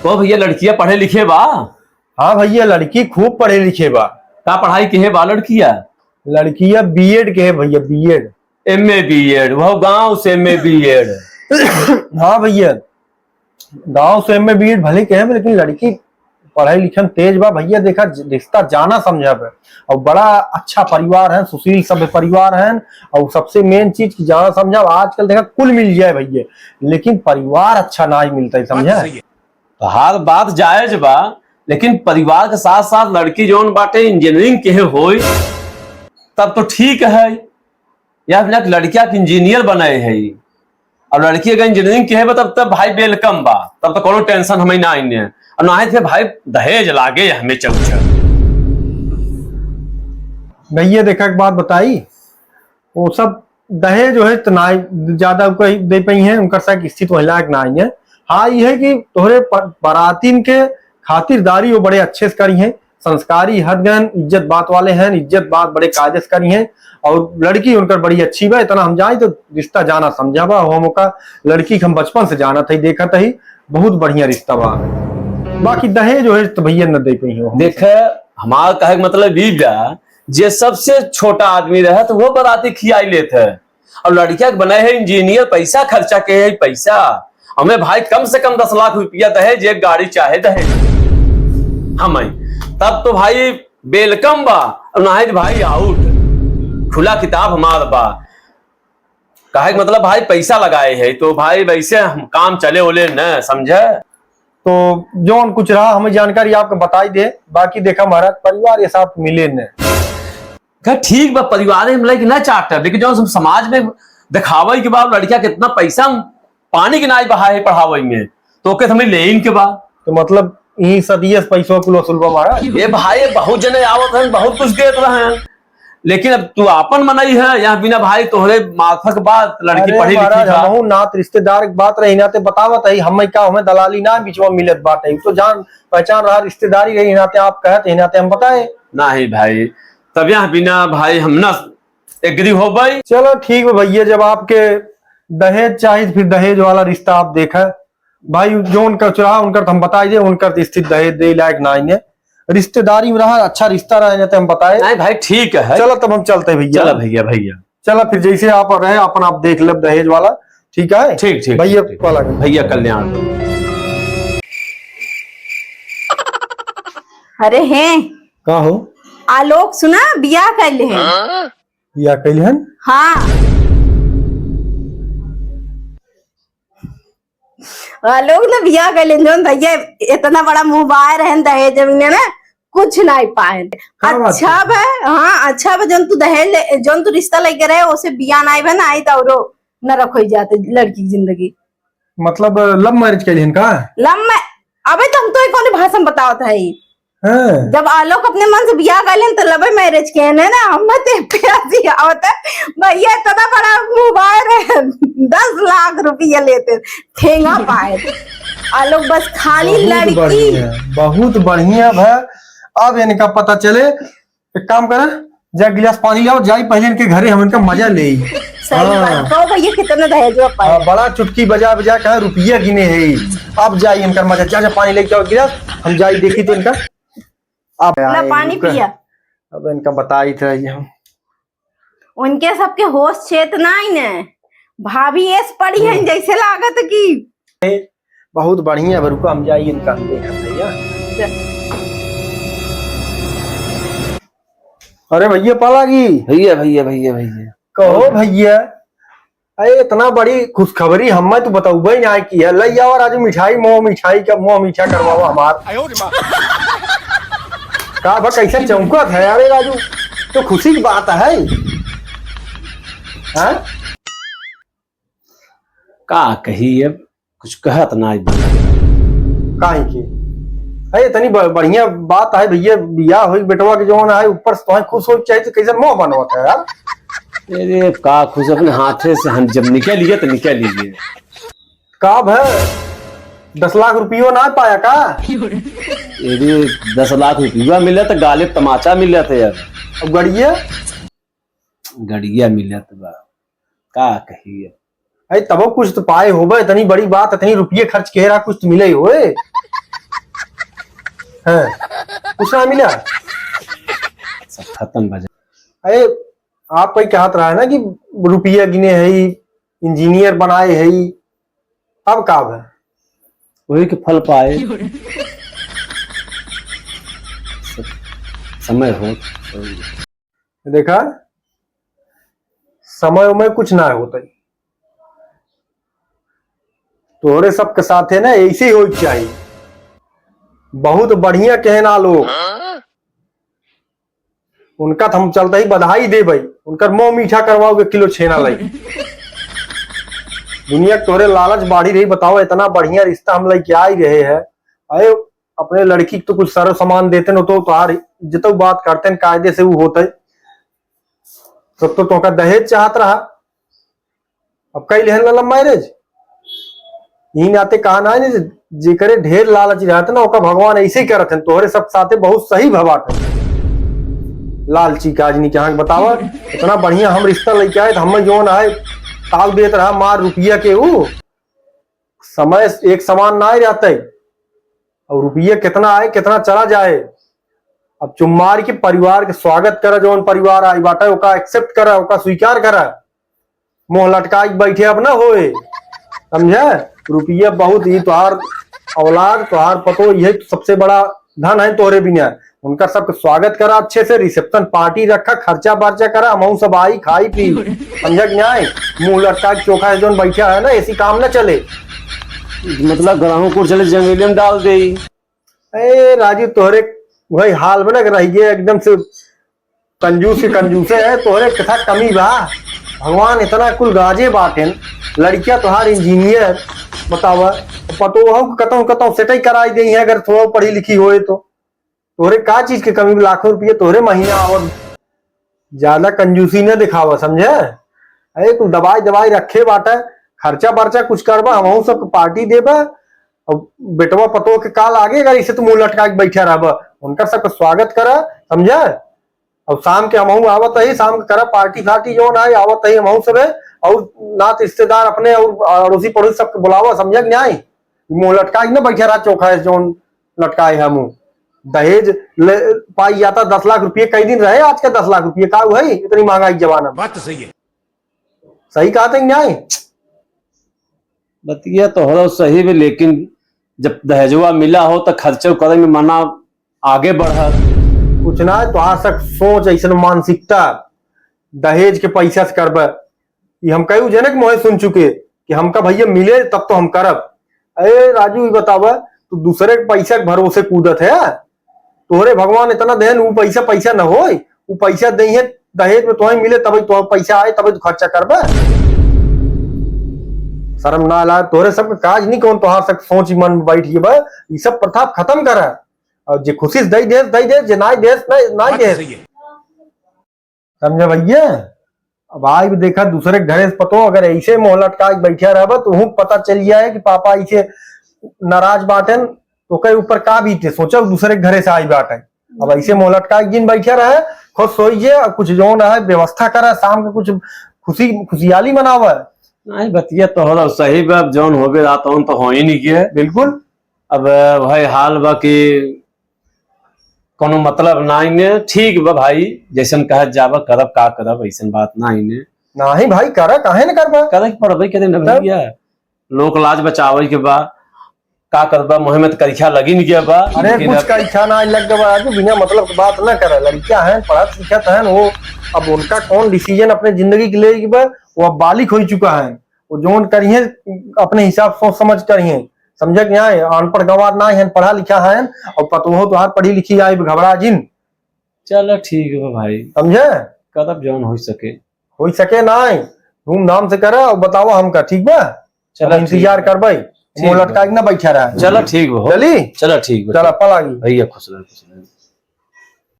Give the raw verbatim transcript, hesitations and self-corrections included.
तो भैया, लड़किया पढ़े लिखे बा? हाँ भैया, लड़की खूब पढ़े लिखे बा। का पढ़ाई के है बा लड़किया? लड़किया बीएड के है भैया, बीएड। एमए बीएड, वो गांव से एमए बीएड। हाँ भैया, गांव से एमए बीएड भले के है, लेकिन लड़की पढ़ाई लिखे में तेज बा भैया। देखा, ज-, रिश्ता जाना समझा बा, और बड़ा अच्छा परिवार है, सुशील सभ्य परिवार है। और सबसे मेन चीज कि जाना समझा, आजकल देखा कुल मिल जाए भैया, लेकिन परिवार अच्छा ना ही मिलता है, समझा? तोहार बात जायज बा, लेकिन परिवार के साथ साथ लड़की जौन बाटे इंजीनियरिंग के होई, तब तो ठीक है। या फिर लड़किया के इंजीनियर बने है, और लड़की अगर इंजीनियरिंग के है बा, तब तब भाई वेलकम बा, तब तो कोनो टेंशन हमें ना आइने। और ना ही थे भाई, दहेज लागे हमें चौचर। भैया देखा एक बात बताई, वो सब दहेज जो है तो ना ज्यादा कोई दे पाई है, उनकर साथ स्थिति वही लायक ना आई है। हाँ, ये है कि तोहरे प-, बरातिन के खातिरदारी वो बड़े अच्छे से करी हैं, संस्कारी हदगन, इज्जत बात वाले हैं, इज्जत बात बड़े कायदे से करी हैं, और लड़की उनकर बड़ी अच्छी बा। इतना हम जाए तो रिश्ता जाना समझा बा, हम ओका लड़की के हम बचपन से जानत हई, देखत हई, बहुत बढ़िया रिश्ता बा। बाकी दहेज वहेज तो भैया न दे पाई हो। देखे, हमार कहे के मतलब ई बा, जे सबसे छोटा आदमी रहे तो वो बराती खियाई लेत है, और लड़किया के बनाए है इंजीनियर, पैसा खर्चा के है पैसा। हमें भाई कम से कम दस लाख रुपया दहेज, एक गाड़ी चाहे दहेज हमें, तब तो भाई वेलकम बा, और नाहीं तो भाई आउट, खुला किताब हमार बा। काहे के मतलब भाई पैसा लगाए है तो भाई वैसे हम काम चले ओले न, समझे? तो जौन कुछ रहा हमें जानकारी आपको बताई दे, बाकी देखा महाराज परिवार ये साथ मिले न। का ठीक बा, परिवार में लइके ना चाहता, लेकिन जौन हम समाज में दिखावे के बाद लड़किया कितना पैसा पानी के नाई बहाए है पढ़ावे में, तो ओके हमें लेइन के बा। तो मतलब यही सदिये से पैसवा कुल वसूल बा महाराज? ये भाई बहुत जने आवत हैं, बहुत कुछ देत रहे हैं, लेकिन अब तू आपन मनई है, यहाँ बिना भाई तोहरे मार्फत बात लड़की अरे पढ़ी लिखी महाराज, बा। हमहू नात रिश्तेदार के बात रही नाते बतावत है, हमें का हमें दलाली ना बीच में मिलत बाटे, तो जान पहचान रहा रिश्तेदारी रही नाते आप कहत है नाते हम बताए। नहीं भाई, तब यहाँ बिना भाई हम ना एग्री हो भाई। चलो ठीक बा भैया, जब आपके दहेज चाहिए तो फिर दहेज वाला रिश्ता आप देखा। भाई जो उनका चुरा उनकर तो हम बताई दे, उनकर तो स्थिति दहेज दे लायक ना आइने, रिश्तेदारी में रहा, अच्छा रिश्ता रहा, नहीं तो हम बताए। नहीं भाई, ठीक है। चलो तब हम चलते हैं भैया। चलो भैया, भैया। चलो फिर जैसे आप रहे अपन आप देख लब दहेज वाला, ठीक है? ठीक, ठीक, भैया ठीक, ठीक। वाला। भैया कल्याण। अरे हैं। का हो? आलोक सुना, बियाह कर ले हैं। बियाह कैले हन? हाँ। आलोक ना बियाह कर ले, जौन भैया इतना बड़ा मुँह बाय रहन दहेज में ना, कुछ नहीं पाए। का बात अच्छा है? बा, हाँ, अच्छा बा, जौन तू दहेज ले, जौन तू रिश्ता लेके रहे, ओसे बियाह नहीं बा ना, आई तो औरो नरक हो जाते लड़की की जिंदगी। मतलब love marriage कैले हन का? Love मै-, अबे तो हम तो कौन भाषा में बतावत है? हाँ। जब आलोक अपने मन से बियाह कर लेन तो love marriage के ने ना, हम ते प्यासी आवत है। भैया इतना बड़ा मुँह बाय है, दस लाख रुपया लेते, ठेंगा पाए। आलोक बस खाली बहुत लड़की। बढ़िया, बहुत बढ़िया भा। अब इनका पता चले एक काम करा, जा गिलास पानी लाओ, जाई पहले इनके घरे हम इनका मजा ले। सही बात। हाँ। कहो भैया कितना दहेज में पाए? हाँ, बड़ा चुटकी बजा बजा कहा रुपया गिने है। अब जाई इनका मजा, जा, जा पानी लेके आओ गिलास, हम जाई देखी तो इनका। अब ला आए पानी इनका, पिया। अब इनका बताई थे हम। उनके सबके होश चेत नाई ने, भाभी ऐस पड़ी हैं हम्म। जैसे लागत की बहुत बढ़िया बा, रुको हम जाई इनका हम देखत भैया। अरे भैया पालागी। भैया, भैया, भैया, भैया। कहो भैया, अरे इतना बड़ी खुशखबरी हमें तो बतौबे ना की है। लई आवा राजू मिठाई, मोह मिठाई का मोह मीठा करवावा हमार। का बा कैसे चौंकत है? अरे राजू, तो खुशी की बात है। हाँ? का कही अब, कुछ कहत ना आई। काहे के? अरे, इतनी ब-, बढ़िया बात है भैया, बियाह होई बेटवा के जौन है, ऊपर से तोहे खुश होई के चाही, तो कैसे मुंह बनवत है यार? अरे, का खुश, अपने हाथे से हम जब निकल लिए तो निकल लिए। का भे, दस लाख रुपयो ना पाया का? अरे, दस लाख रुपया मिले तो गाले तमाचा मिले थे यार। अब गड़िया? गड़िया मिलत बा, का कही अब। अरे तबो कुछ तो पाए होबे, इतनी बड़ी बात, इतनी रुपये खर्च के रहा, कुछ तो मिले ही होए। हैं, कुछ ना मिला। सब खत्म बजा। अरे, आप कहीं कहत रहा है ना कि रुपया गिने है, इंजीनियर बनाए है, तब का है? वही के फल पाए। समय हो। देखा, समय में कुछ ना होता है। तोहरे सबके साथे ना ऐसे ही होए के चाही। बहुत बढ़िया कहना लोग। उनका तो हम चलते ही बधाई देबै, उनकर मुंह मीठा करवाओगे किलो छेना लाई। दुनिया के तोहरे लालच बाढ़ी रही, बताओ, इतना बढ़िया रिश्ता हम लेके आई रहे हैं। अरे, अपने लड़की के तो कुछ सारो सामान देते न तो तोहार इज्जत बात करते न, कायदे से वो होते। सब तो तोहका दहेज चाहत रहा, अब कई लेहन ललम मैरिज। यही नाते कहा ना है, जेकरे ढेर लालच रहत ना, ओका भगवान ऐसे ही करत हैं। तोहरे सब साथे बहुत सही भवाट है। लालची का आदमी के यहाँ बतावा, इतना बढ़िया हम रिश्ता लेके आए, तो हमें जौन आए, ताव देत रहा मार रुपया के ऊ। समय एक समान ना रहते, और रुपया कितना आए, कितना चला जाए। अब चुम्मार के परिवार के स्वागत करा, जौन परिवार आई बाटे, ओका एक्सेप्ट करा, ओका स्वीकार करा। मुंह लटकाई के बैठे अब ना होए, समझे? रुपया बहुत, ई तोहार औलाद, तोहार पतो, यही तो सबसे बड़ा धन है तोहरे बिना। उनका सबके स्वागत करा अच्छे से, रिसेप्शन पार्टी रखा, खर्चा बर्चा करा, हमहू सब आई, खाई, पी, समझा कि नहीं? मुंह लटका के चोखा है जौन बैठा है ना, ऐसी काम ना चले। मतलब ग्राहक को चले जंगलियम डाल दे। ए राजू, तोहरे वही हाल बना के रह गए एकदम से। कंजूस के कंजूसे है, तोहरे कथा कमी बा। भगवान इतना कुल गाजे बाटेन, लड़किया तोहार इंजीनियर, बतावा, पतोह कतौ कतौ सेटई कराई देई है अगर थोड़ा पढ़ी लिखी होए तो। तोहरे का चीज के कमी बा? लाखों रुपये तोहरे महीना आवत, ज्यादा कंजूसी न दिखावा, समझे? अरे, कुल दवाई दवाई रखे बाटे, खर्चा बर्चा कुछ करबा, हमहू सब पार्टी देबा। अब बेटवा पतोह के काल आगे, अगर इसे तू मुंह लटका के बैठा रहबा, उनका सबके स्वागत करा, समझे? अब शाम के हमहू आवत ही, शाम के करा पार्टी सार्टी जौन आए, आवत ही हमहू सबे, और नात रिश्तेदार अपने और अड़ोसी पड़ोसी सबके बुलावा, समझे कि नहीं? मुंह लटका के ना बैठा रहा, चोखा है जौन लटकाए है मुंह। दहेज ले पाई जाता दस लाख रुपये, कई दिन रहे आज का दस लाख रुपये, का हुआ है इतनी महंगाई के जमाना में? बात तो सही है। सही कहा था कि नहीं? बतिया तो हो सही भी, लेकिन जब दहेजवा मिला हो तो खर्चो करे में मना आगे बढ़त। कुछ ना है, तोहार सब सोच ऐसन मानसिकता, दहेज के पैसा से करबे। ये हम कई जने के मुँहे सुन चुके कि हमका भैया मिले तब तो हम करब। अरे राजू, ये बतावा, तू दूसरे के पैसा के भरोसे कूदत है? तोहरे भगवान इतना देन, ऊ पैसा पैसा न होय, ऊ पैसा देइहे दहेज में, तोहे मिले तबे तो पैसा आए, तबे तो खर्चा करबे। शर्म ना लाग तोहरे सब काज नहीं, कौन तोहार सब सोच मन में बैठ गए बा। ई सब प्रथा खत्म करा। और जे खुशी से दई देस, दई देस, जे नाई देस, नाई, नाई बात तो देस। सही है। समझे भैया? अब आई भी देखा दूसरे के घरे से पतो, अगर ऐसे मुँह लटका के बैठा रहबा तो हूँ पता चल जाए कि पापा ऐसे नाराज बाटेन, तो ओकरे ऊपर का बीते। सोचा दूसरे के घरे से आई बाटे, अब ऐसे मुँह लटका के जिन बैठा रहे, खुश होई जे, और कुछ जौन है व्यवस्था करा, शाम के कुछ खुशी खुशियाली मनावा। नहीं, बतिया तो हो सही बा, अब जौन होबे रात उन तो हो ही नहीं गया। बिल्कुल। अब वही हाल बा कि कोनो मतलब नाई ने, ठीक बा भाई, जैसन कहत जाबा करब, का करब, ऐसन बात नाई ने। नाही भाई, करा, काहे न करबा? करे के पड़बे करे न तब? भैया, लोक लाज बचावे के बा, का करबा, मुँह में तो करिखा लगी नहीं गया बा। अरे लेकिन कुछ अब करिखा ना लग गया बा, राजू, बिना मतलब के बात ना करे। लड़कियां हैं, पढ़त लिखत हैं, वो अब उनका कौन डिसीजन अपने जिंदगी के ले के बा, वो अब बालिग हो चुका है, वो जौन करिए अपने हिसाब सोच समझ करिए, समझे कि नहीं? अनपढ़ गंवार ना है, पढ़ा लिखा है, और पतोहो तोहार पढ़ी लिखी आई, घबरा जिन। चलो ठीक बा भाई। समझे? करब जौन हो सके। हो सके ना, धूमधाम से करा और बतावा हमका, ठीक बा? चलो हम इंतजार ठीक बा। करबे, ठीक मुँह बा। लटका के ना बैठा रहा। चलो ठीक बा। चली? चलो ठीक बा। चला, पलागी। भैया खुश रहो, खुश रहो।